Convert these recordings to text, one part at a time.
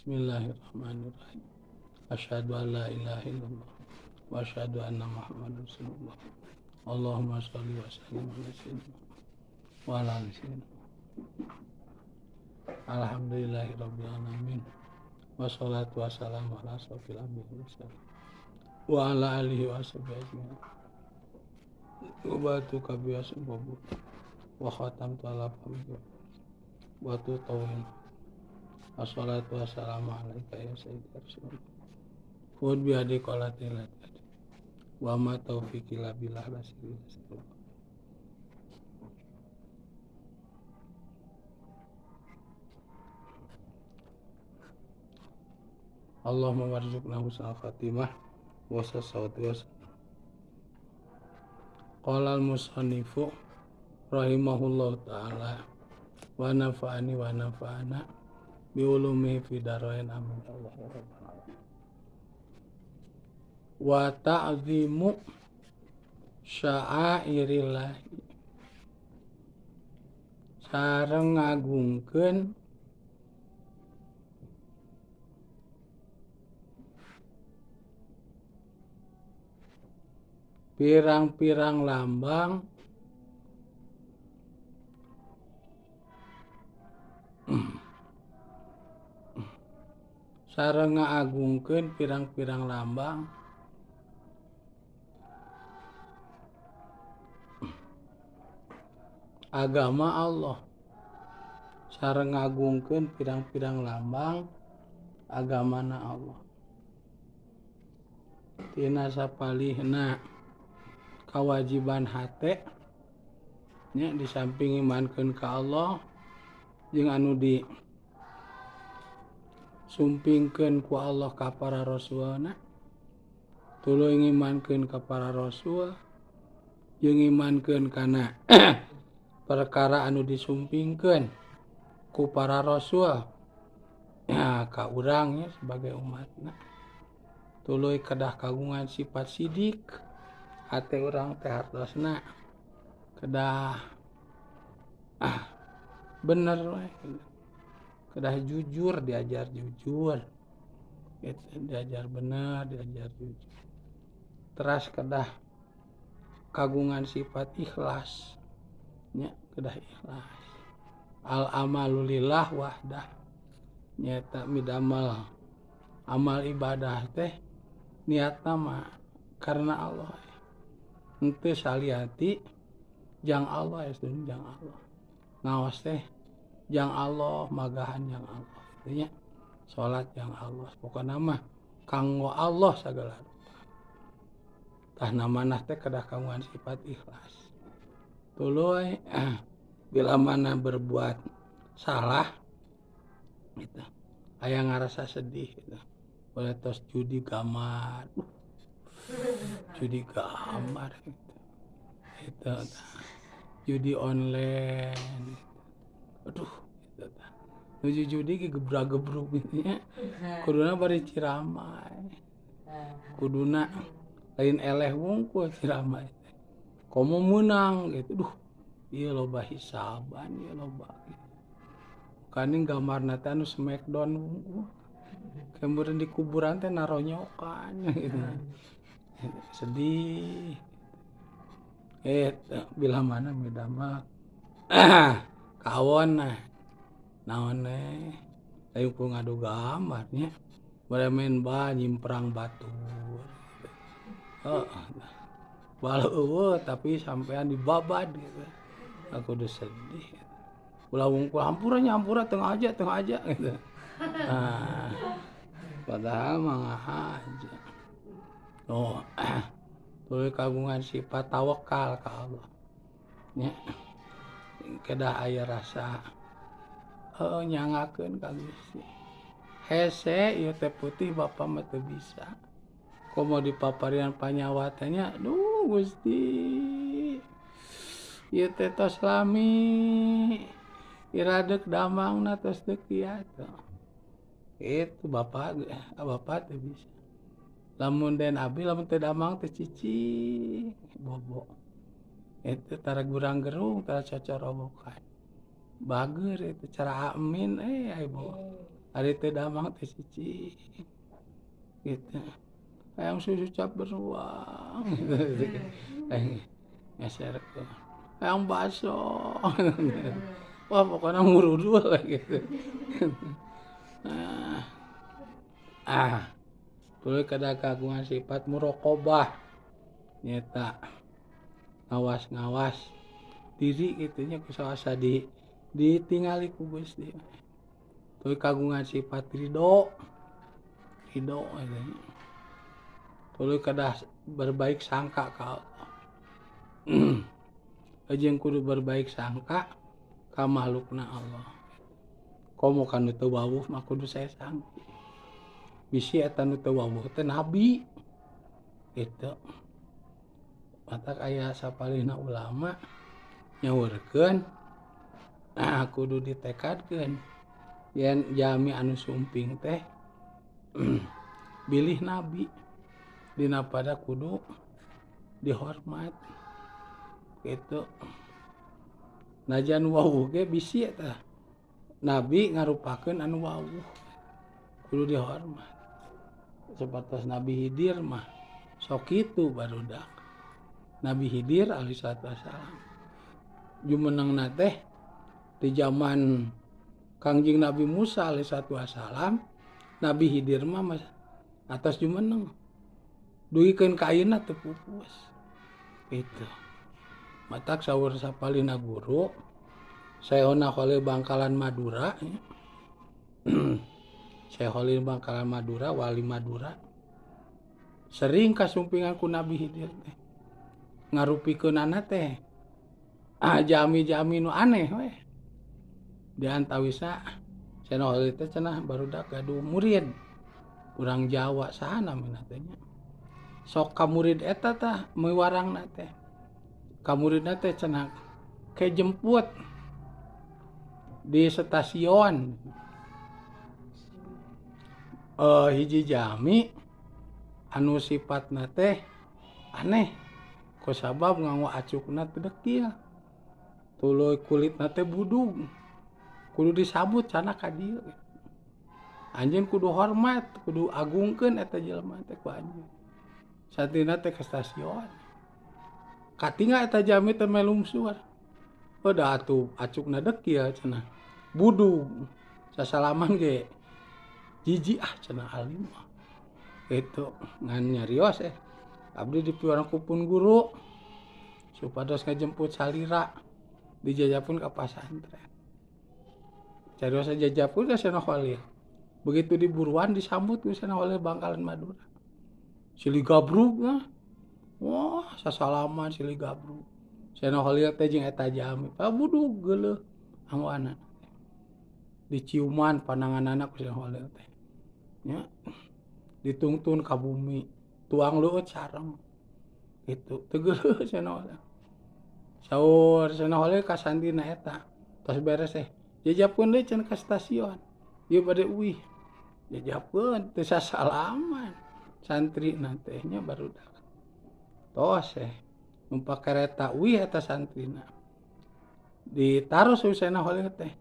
Bismillahirrahmanirrahim. Asyhadu an la ilaha illallah wa asyhadu anna Muhammadar Rasulullah. Allahumma shalli wa sallim ala sayyidina wa ala ali sayyidina. Alhamdulillahirabbil alamin. Wassalatu wassalamu ala asyrofil anbiya'i wal mursalin wa ala alihi wa ashabihi ajmain. Wa batu kabiyasun wa khatamtu ala fami wa tu tawil. Assalatu wassalamu alaika ya sayyidi rasulullah. Khudh bi hadi qalati la wa ma taufiqi la billah la sirri. Allahumma warzuqna husnal khatimah wa sawati wa. Qala al-musannifu rahimahullahu ta'ala wa nafa'ani wa nafa'ana bi ulumihi fi darain amin Allah ya rabbal alamin. Wa ta'zimu sya'airillah sareng ngagungkeun pirang-pirang lambang sareng ngaagungkeun pirang-pirang lambang agama Allah, sareng ngagungkeun pirang-pirang lambang agamana Allah. Tina sapalihna kewajiban hate nya di samping imankeun ka Allah jeung anu di sumpingkeun ku Allah ka para rasulna, tuluy ngimankeun ka para rasul jeung ngimankeun kana perkara anu disumpingkeun ku para rasul ya ka urang nya sebagai umatna. Tuluy kedah kagungan sifat sidik, hate urang teh hartosna kedah bener we, kedah jujur, diajar jujur gitu, diajar bener, diajar jujur. Teras kedah kagungan sifat ikhlas nya, kedah ikhlas. Al amalu lillah wahdah, nyata midamal amal ibadah teh niatna mah karena Allah, henteu saliati jang Allah, estun jang Allah, ngaos teh jang Allah, magahan jang Allah, kitu nya, salat jang Allah, pokona mah kanggo Allah sagala rupa. Tah namanah teh kedah kagungan sifat ikhlas. Tuluy bila mana berbuat salah gitu, aya ngarasa sedih gitu. Boleh tos judi gamar, judi gamar gitu, itu judi online gitu. Aduh gitu tah. Nuju judi ge gebra-gebruk gitu nya. Kuduna bari ciramai, kuduna lain eleh wungkul ciramai teh. Komo meunang gitu, duh ieu loba hisaban, ieu loba gitu. Kaning gambarna teh anu smackdown wungkul. Kemudian di kuburan teh naronyokan gitu. Sedih. Bila mana midama kawon nah. Naon eh lain ku ngadu gambarnya. Bade main ba nyimprang batur. Heeh. Bal eueuh tapi sampean dibabad gitu. Aku udah sedih. Ulah wungkul hampura nya hampura teu ngaja teu ngaja gitu. Nah, padahal mah ngahaja. Oh, tuluy kagungan sifat tawakal ka Allah. Nya kedah aya rasa heueuh nyangakeun ka Gusti. Hese ieu teh putih bapa mah teu bisa. Komo dipaparian panyawa teh nya, duh Gusti. Ieu teh tos lami. Iradeuk damangna tos teu kiat. Itu bapak, bapak teh bisa. Lamun den abi lamun teu damang teh cicing bobo. Itu tara gurang gerung, tara cocorobokan. Bager itu cara amin ai bo. Ari teu damang teh cicing gitu. Hayang susu cap beruang gitu. Ngeserkeun. Hayang baso. Wah pokoknya murudul lah gitu. Nah, tuluy kedah kagungan sifat muraqabah nyata ngawas-ngawas diri gitu nya ku sawasa ditingali ku Gusti. Tuluy kagungan sifat ridho, ridho gitu nya. Tuluy kedah berbaik sangka ka Allah. Jeung kudu berbaik sangka ka makhlukna Allah. Komo ka nu teu wawuh mah kudu sae sangki. Bisi eta nu teu wawuh teh nabi gitu. Matak aya sapalihna ulama nyaurkeun nah kudu ditekadkeun yen jalmi anu sumping teh bilih nabi dina pada kudu dihormat gitu. Najan wawuh ge bisi eta nabi ngarupakeun anu wawuh kudu dihormat. Sapertos Nabi Khidir mah sok kitu barudak. Nabi Khidir alaihi salatu wassalam jumenengna teh di zaman Kangjeng Nabi Musa alaihi salatu wassalam, Nabi Khidir mah atas jumeneng dugikeun ka ayeuna teu pupus gitu. Matak saur sapalihna guru Syekhona Khalil Bangkalan Madura ya. Syekh Khalil Bangkalan Madura, wali Madura, sering kasumpingan ku Nabi Khidir teh. Ngarupikeunana teh jami-jami nu aneh we. Di antawisna Syekh Khalil teh cenah barudak gaduh murid urang Jawa saha namina teh nya. Sok ka murid eta tah miwarangna teh. Ka muridna teh cenah ke jemput di stasiun. Hiji jami anu sifatna teh aneh kusabab nganggo acukna teu dekil, tuluy kulitna teh budug, kudu disambut sana ka dieu. Anjeun kudu hormat, kudu agungkeun eta jelema teh ku anjeun. Satina teh ka stasiun. Katinggal eta jami teh melungsur. Oh da atuh acukna dekil cenah. Budug sasalaman ge jijik ah cenah alim mah. Gitu ngan nyarios abdi dipiwarang ku pun guru supados ngajemput salira dijajapun ka pasantren. Carios jajapun ka Syekh Khalil. Begitu diburuan disambut ku Syekh Khalil Bangkalan Madura. Silih gabrug mah. Wah, sasalaman silih gabrug. Syekh Khalil teh jeung eta jami pabudug geuleuh anggoana. Diciuman pananganana ku Syekh Khalil teh. Nya ditungtun ka bumi, tuang leueut sareng. Gitu, teu geuleuh Syekh Khalil. Saur Syekh Khalil ka santrina eta. Tos beres teh, jajapkeun deui cenah ka stasiun. Ieu bade uih. Jajapkeun teu sasalaman. Santrina teh nya barudak. Tos teh numpak kereta uih eta santrina. Ditaros ku Syekh Khalil teh.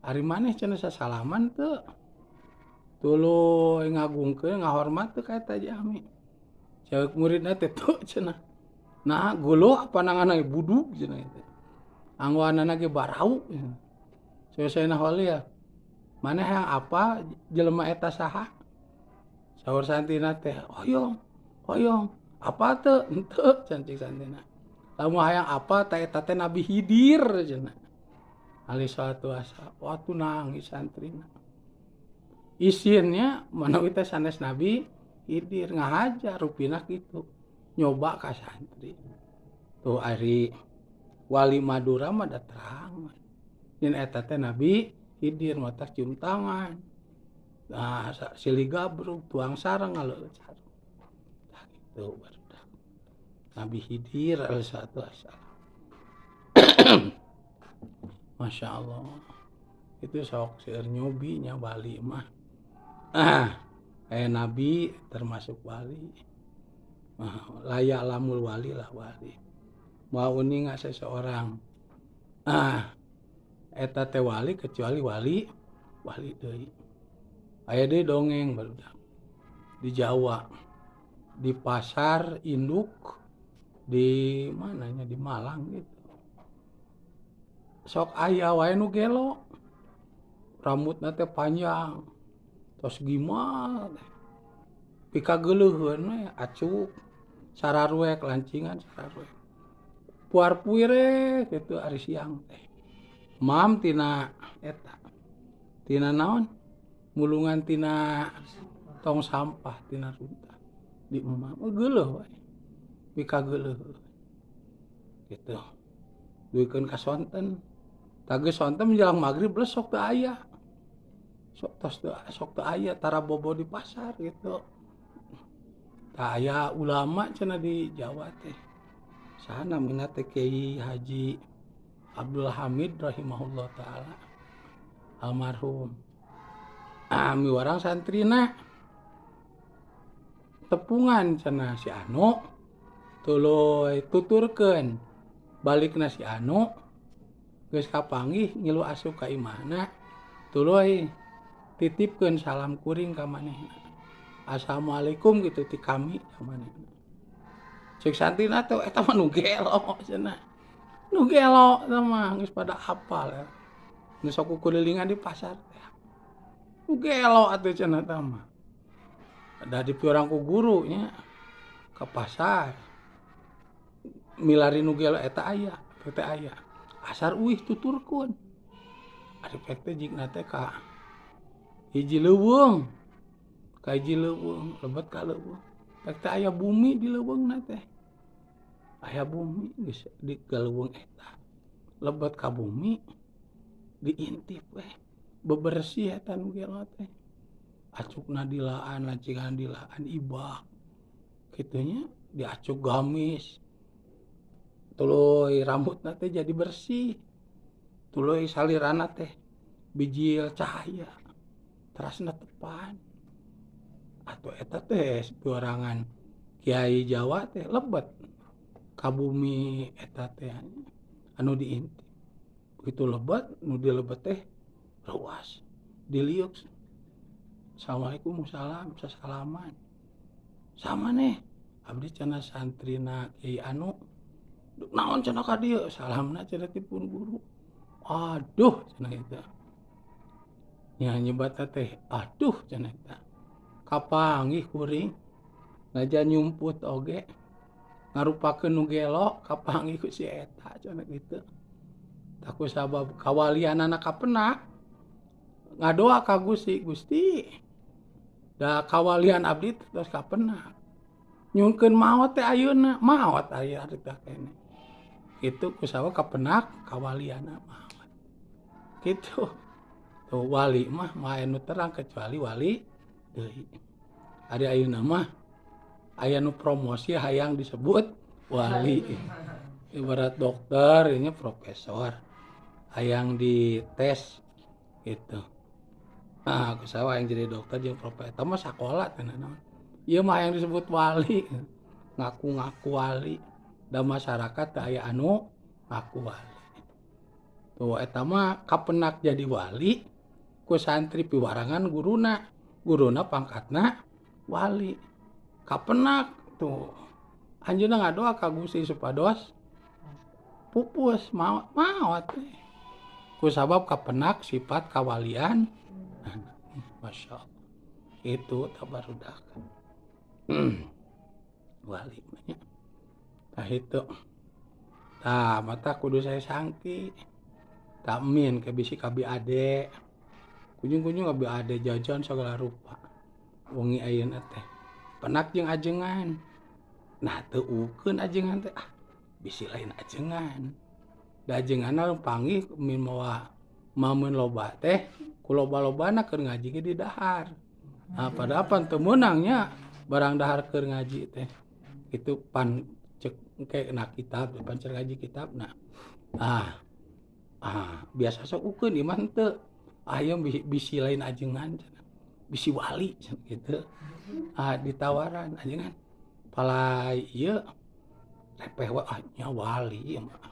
Ari maneh cenah sasalaman teu? Tuluy ngagungkeun ngahormat teu ka eta jami. Ceuk muridna teh teu cenah. Nah geuleuh pananganna budug cenah teh. Anggoanana ge barau cenah. Ceuk Syekh Khalil, maneh hayang apa jelema eta saha? Saur santrina teh, hoyong, hoyong. Apa teu? Henteu cenah cek santrina. Lamun hayang apa ta eta teh Nabi Khidir cenah. Alaihi salatu wassalam. Waktu nangis santrina. Isinnya manawi teh sanes Nabi Khidir ngahajar rupina kitu. Nyoba ka santri. Tuh ari wali Madura mah da terang. Yen eta teh Nabi Khidir matak cium tangan. Nah, silih gabrug tuang sareng ngaleueut sareng. Tah kitu barudak. Nabi Khidir alaihi salatu wassalam. Masya Allah. Itu sok seueur nyobinya wali mah. Nabi termasuk wali. Layak lamul wali lah wali. Mau uninga seseorang. Eta teh wali kecuali wali wali deui. Aya deui dongeng barudak di Jawa, di pasar induk di mananya, di Malang gitu. Sok aya wae nu gelo, rambutna teh panjang, tos gimal teh. Pikageuleuheun we acuk, sararuek lancingan sararuek. Puar-puir we kitu ari siang teh. Mam tina eta, tina naon? Mulungan tina tong sampah tina runtah di emam geuleuh we. Pikageuleuheun. Gitu. Duikeun ka sonten. Tah geus sonten menjelang magrib geus sok teu aya. Sok tos teu sok teu aya tara bobo di pasar gitu. Tah aya ulama cenah di Jawa teh. Saha namina teh, Kiai Haji Abdul Hamid rahimahullah taala, almarhum. Ah, miwarang santrina tepungan cenah si anu, tuluy tuturkeun balikna si anu geus kapanggih ngilu asup ka imahna, tuluy titipkeun salam kuring ka manehna, "Assalamualaikum," gitu, "ti kami ka manehna." Cek santrina teh, "Eta mah nu gelo," cenah, "nu gelo eta mah geus pada apal ya, nu sok kukulilingan di pasar teh, nu gelo atuh," cenah, "eta mah." Da dipiwarang ku guru nya ka pasar milari nu gelo eta aya teh aya asar uih tuturkeun. Ari pek teh jigna teh ka hiji leuweung, ka hiji leuweung, lebet ka leuweung pek teh aya bumi di leuweungna teh, aya bumi geus di leuweung eta. Lebet ka bumi, diintip weh, bebersih eta nu gelo teh, acukna dilaan, lancingan dilaan, ibak kitu nya, diacuk gamis, tuluy rambutna teh jadi bersih, tuluy salirana teh bijil cahaya, terasna tepan atuh. Eta teh piwarangan kiai Jawa teh lebet ka bumi eta teh anu diintip. Begitu lebet, nu dilebet teh reuas, diliuk, "Assalamualaikum." "Salam." Sasalaman, "Saha maneh?" "Abdi," cenah, "santrina Kiai anu." "Naon," cenah, "ka dieu?" "Salamna," cenah, "ti pun guru." "Aduh," cenah, eta nya nyebatna teh, "Aduh," cenah, "eta kapanggih kuring najan nyumput oge ngarupakeun nu gelo, kapanggih ku si eta," cenah kitu. Tah, ku sabab kawalianana kapenak, ngadoa ka Gusti, "Gusti, da kawalian abdi tos kapenak, nyungkeun maot teh ayeuna maot aya harita keneh." Kitu, ku sabab kapenak kawalianna maot kitu. Tuh, wali mah moal aya nu terang kecuali wali deui. Ari ayeuna mah aya nu promosi hayang disebut wali, ibarat dokter ini profesor hayang dites gitu. Nah, ku sabab hayang jadi dokter jeung profesor mah sakola teh naon, ieu mah hayang disebut wali, ngaku-ngaku wali, da masyarakat teu aya anu ngaku wali. Tuh, eta mah kapenak jadi wali ku santri piwarangan guruna, guruna pangkatna wali, kapenak. Tuh, anjeunna ngadoa ka Gusti supados pupus maot, maot teh ku sabab kapenak sifat kawalian. Masya Allah, itu tabarudak wali nya. Tah, itu tah mata kudu saya sangki tak min ke bisi kabi ade kunjung-kunjung abi ade jajan segala rupa wengi ayeuna teh penak jeung ajengan. Nah, teu ukeun ajengan teh, ah, bisi lain ajengan, da ajenganna panggih min mawa mameun loba teh, ku loba-lobana keur ngaji ge di dahar. Nah, padahal pan teu meunang nya barang dahar keur ngaji teh itu, pan cek engke na kitab, pan cer ngaji kitabna. Ah ah, biasa sok ukeun, ieu mah henteu. Aya bisi lain ajengan cenah, bisi wali cenah kitu. Ah, ditawaran ajengan palai ieu repeh wae, ah nya wali ieu mah,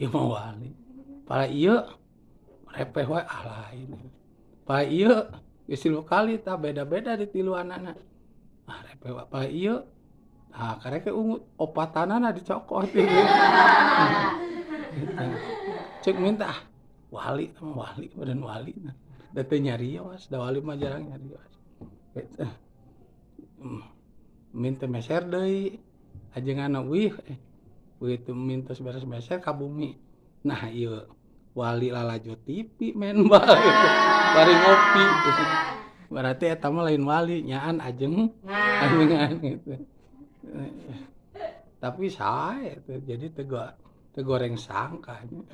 ieu mah wali. Palai ieu repeh wae, ah lain. Palai ieu Geus 3 kali tah, beda-beda di tiluanana. Ah, repe apa ieu. Nah, karek ungu opatanana dicokot gitu. Gitu. Cek minta ah, wali mah, wali badan wali. Da teu nyarios, da wali mah jarang nyarios. Gitu. Minta meser deui. Ajenganna wih begitu minta beres meser ka bumi. Nah, ieu wali lalajo TV, main bal gitu. Bari ngopi. Berarti eta mah lain wali, nyaan ajeng ajengan gitu. Tapi sae teh, jadi teu goreng sangka nya.